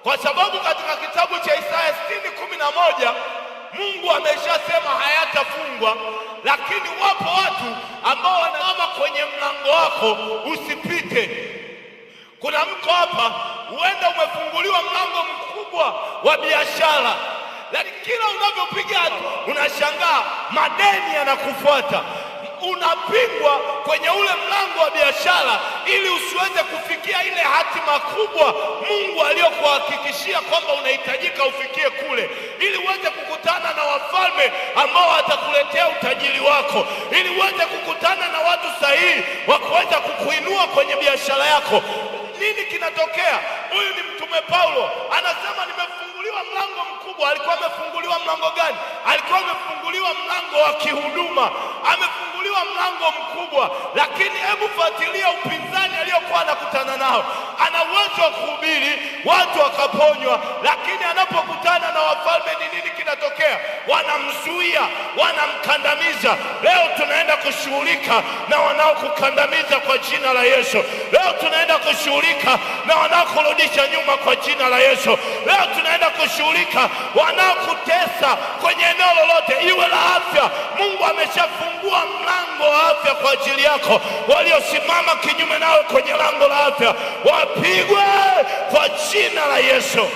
Kwa sababu katika kitabu cha Isaya 60:11 Mungu ameshasema hayatafungwa, lakini wapo watu ambao wanaama kwenye mlango wako usipite. Kuna mtu hapa, huenda umefunguliwa mlango mkubwa wa biashara, lakini kila unavyopiga hatua unashangaa madeni yanakufuata. Unapingwa kwenye ule mlango wa biashara ili usiweze kufikia ile hatima kubwa Mungu aliyokuhakikishia kwamba unahitajika ufikie kule, ili uweze kukutana na wafalme ambao watakuletea utajiri wako, ili uweze kukutana na watu sahihi wa kuweza kukuinua kwenye biashara yako. Nini kinatokea? Huyu ni Mtume Paulo anasema nimefunguliwa mlango mkubwa. Alikuwa amefunguliwa mlango gani? Alikuwa amefunguliwa mlango wa kihuduma, amefunguliwa mlango mkubwa, lakini hebu fuatilia upinzani aliyokuwa anakutana nao. Ana uwezo wa kuhubiri watu wakaponywa, lakini anapokutana na wafalme ni nini kinatokea? Wanamzuia, wanamkandamiza. Leo tunaenda kushughulika na wanaokukandamiza kwa jina la Yesu. Leo tunaenda kushughulika na wanaokurudisha nyuma kwa jina la Yesu. Leo tunaenda kushughulika wanaokutesa kwenye eneo lolote, iwe la afya. Mungu ameshafungua mlango wa afya kwa ajili yako. Waliosimama kinyume nawe kwenye lango la afya wapigwe kwa jina la Yesu.